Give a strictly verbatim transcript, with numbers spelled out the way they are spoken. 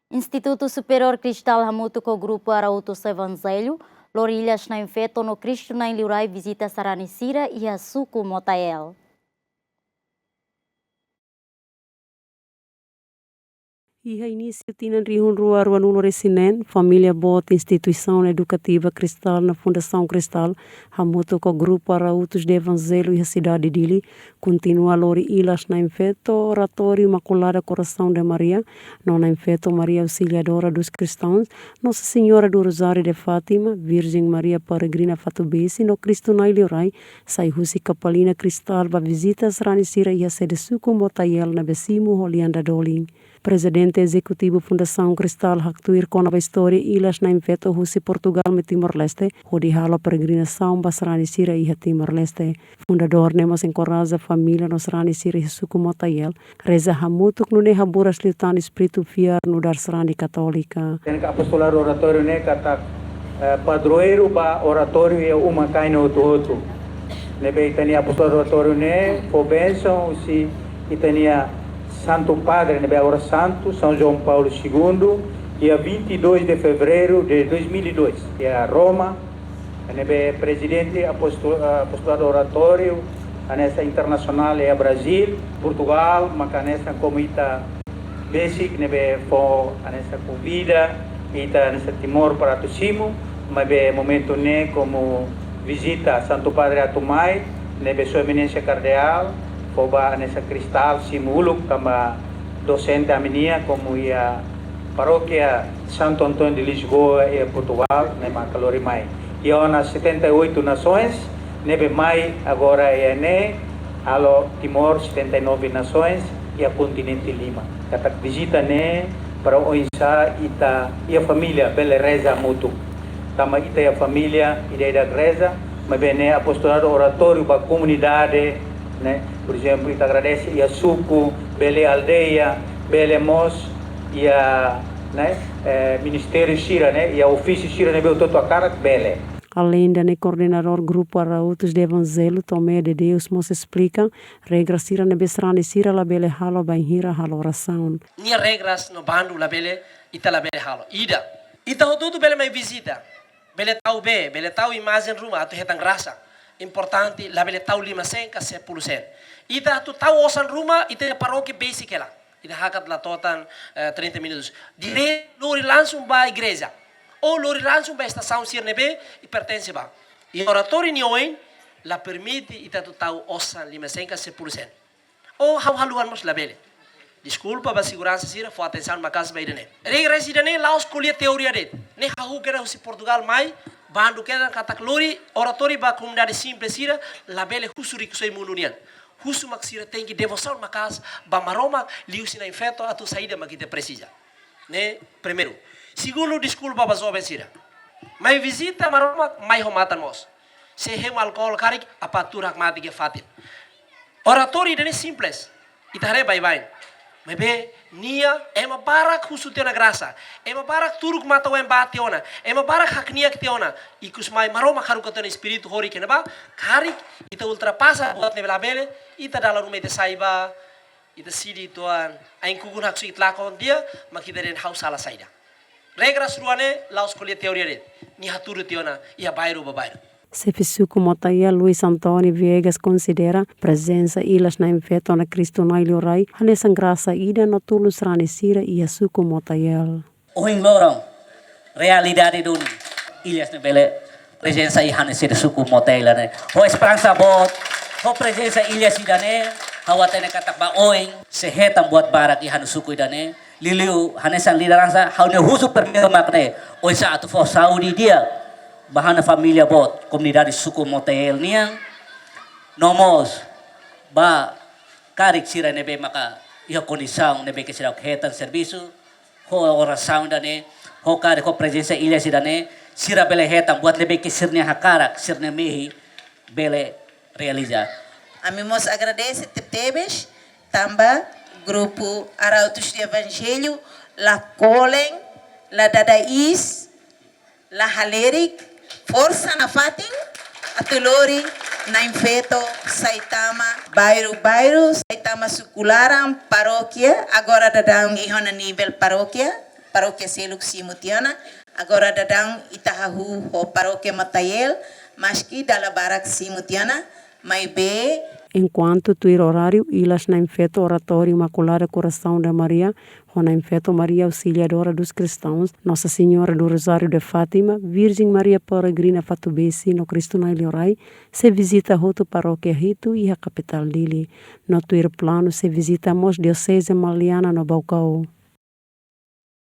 Institutu Superiór Cristal hamutuk ho Grupu Arautos Evanjellu lori Ilhas Na'in Feto no Cristo Na'in Liurai vizita sarani sira iha suku Motael. Iha inísiu tinan rihun rua ruanulu-resin-neen, família boot Instituisaun Edukativa Cristal no Fundasaun Cristal hamutuk ho Grupu Arautos Evanjellu iha sidade Dili, kontinua lori Ilhas Na'in Feto, Oratóriu Imaculada Coração de Maria, no Na'in Feto Maria Auxiliadora dos Cristãos, Nossa Senhora do Rosário de Fátima, Virgem Maria Peregrina Fatubesi no Cristo Na'in Liurai, sai husi Kapalina Cristal ba vizita sarani sira iha sede suku Motael ne'ebé simu ho lian dadolin. Prezidente Ezekutivu Fundasaun Cristal haktuir kona-ba istória Ilhas Na'in Feto husi Portugal mai Timor-Leste, hodi halo peregrinasaun ba sarani sira iha Timor-Leste. Fundadór ne'e mós enkoraja família no sarani sira iha suku Motael reza hamutuk nune'e haburas liután espíritu fiar nu'udar sarani katólika. Ita-nia apostoladu oratóriu ne'e katak, eh, padroeiru ba oratóriu iha uma-kain hotu-hotu. Ne'ebé ita-nia apostoladu oratóriu ne'e fó bensaun husi ita-nia Santu Padre, ne'ebé agora santu, São João Paulo segundo, dia vinte e dois de fevereiro de dois mil e dois, iha Roma, ne'ebé prezidente aposto-, apostoladu oratóriu, hanesan internasionál iha Brazíl, Portugal, maka hanesan komu ita besik ne'ebé fó hanesan konvida ita hanesan Timor para atu simu, maibé momentu ne'e komu vizita Santu Padre atu mai, ne'ebé Sua Eminénsia Kardeál fó ba hanesan Cristal simu uluk tanba dosente ami-nian komu iha Parókia Santo António de Lisboa iha Portugal, ne'e maka lori mai. Iha ona setenta e oito nações ne'ebé mai agora iha ne'e, halo Timor setenta e nove nações iha kontinente lima. Katak vizita ne'e para oinsá ita iha família bele reza hamutuk. Tanba ita iha família ida-idak reza, maibé ne'e apostoladu oratóriu ba komunidade, ne'e? Por ezemplu, ita agradese iha suku, bele aldeia, bele mós iha, ne'e? Eh, ministériu sira, ne'e? Iha ofísiu sira ne'ebé hotu-hotu hakarak bele. Aleinde ne'e, koordenadór Grupu Arautos Evanjellu, Tomé de Deus, mós esplika regra sira ne'ebé sarani sira labele halo bainhira halo orasaun. Nia regras no bandu labele, ita labele halo. Ida, ita hotu-hotu bele mai vizita. Bele tau bee, bele tau imajen ruma atu hetan grasa. Importante, labele tau lima sen ka sepuluh sen. Ita atu tau osan ruma, ita-nia parókia besik hela. Ita hakat la to'o tan, eh, trinta minutos. Direitu lori langsung ba igreja. Ou lori langsung ba estasaun sira ne'ebé i pertense ba. I oratóriu nia oin la permite ita atu tau osan lima sen ka sepuluh sen. Ou ha'u haluha mós labele. Deskulpa ba seguransa sira, fó atensaun maka'as ba ida-ne'e. Regra ida-ne'e la'ós ko'alia teoria de'it. Ne'e hahú kedas husi Portugal mai, bandu kedas katak lori oratóriu ba komunidade simples sira, labele husu rikusoin mundu nian. Husu mak sira tenke devosaun maka'as ba Maromak, liuhusi Na'in Feto atu saida mak ita presiza. Ne'e primeiru. Segundu, deskulpa ba joven sira. Mai vizita Maromak, mai ho matan mós. Se hemu alkohol karik, apá tuur hakmatek iha fatin. Oratóriu ida-ne'e simples. Ita haree baibain. Maibé nia, ema barak husu tiha ona grasa. Ema barak turuk matan-oan ba tiha ona. Ema barak hakniak tiha ona. Ikus mai Maromak haruka tiha ona espíritu horik iha ne'ebá. Karik ita ultrapasa buat ne'ebé labele, ita dala ruma ita sai ba, ita sidi tuan, ain kukun haksoit lakon tiha, mak ita dehan ha'u sala saida. Regras rua ne'e la'ós ko'alia teoria de'it, nia hatudu tiha ona iha bairru ba bairru. Xefe suku Motael, Luis António Viegas, konsidera prezensa Ilhas Na'in Feto no Cristo Na'in Liurai hanesan grasa ida no tulun sarani sira iha suku Motael. Ohin loron, realidade duni, Ilhas ne'e bele prezensa iha ha'u-nia sede suku Motael ne'e. Ho esperansa boot, ho prezensa Ilhas ida-ne'e, ha'u hatene katak ba oin sei hetan buat barak iha ha'u-nia suku ida-ne'e. Liuliu hanesan lideransa, ha'u-nia husu primeiru mak ne'e, oinsá atu fó saúde di'ak ba ha'u-nia família boot, komunidade suku Motael nian. No mós ba karik sira ne'ebé maka iha kondisaun ne'ebé ke sira hetan servisu, ho orasaun ida-ne'e, ho karik ho prezensa Ilhas ida-ne'e, sira bele hetan buat ne'ebé ke sira-nia hakarak, sira-nia mehi bele realiza. Ami mós agradese tebetebes, tanba Grupu Arautos do Evangelho la kolen, la dada iis, la halerik, forsa nafatin atu lori Na'in Feto sai tama bairru-bairru, sai tama suku laran, parókia, agora daudaun iha ona nivel parókia, parókia seluk simu tiha ona. Agora daudaun ita hahú ho parókia Matael, maski dala barak simu tiha ona, maibé. Enkuantu tuir oráriu, Ilas Na'in-Feto Oratóriu Imaculado Coração de Maria, ho Na'in-Feto Maria Auxiliadora dos Cristãos, Nossa Senhora do Rosário de Fátima, Virgem Maria Peregrina Fatubesi no Kristu Na'i Liurai, sei vizita hotu parókia hitu iha kapitál Dili. No tuir planu sei vizita mós Dioseze Maliana no Baucau.